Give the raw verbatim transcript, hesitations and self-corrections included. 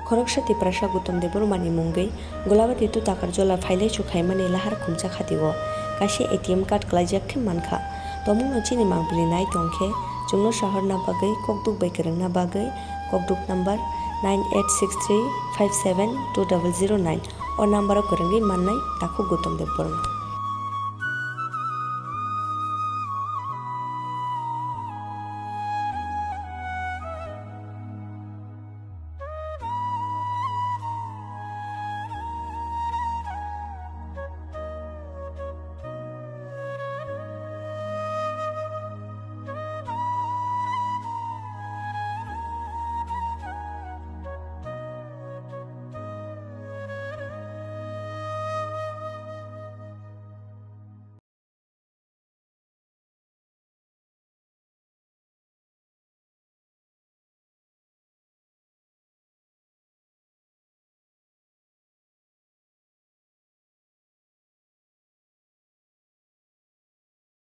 Khoroksa Tiprasa Gautam Debbarmani mungwi Golabati to Takarjala phailaisu khaimani lahar khumsa khatio, kaisa A T M card klaijak khe mankha. Tongmungno chini mangpili nai tongkhe, chwngno sahorna bagwi kokduk bai kwrwngna bagwi kokduk number nine eight six three five seven two double zero nine o number o kwrwngwi mannai takhuk Gautam Debbarma.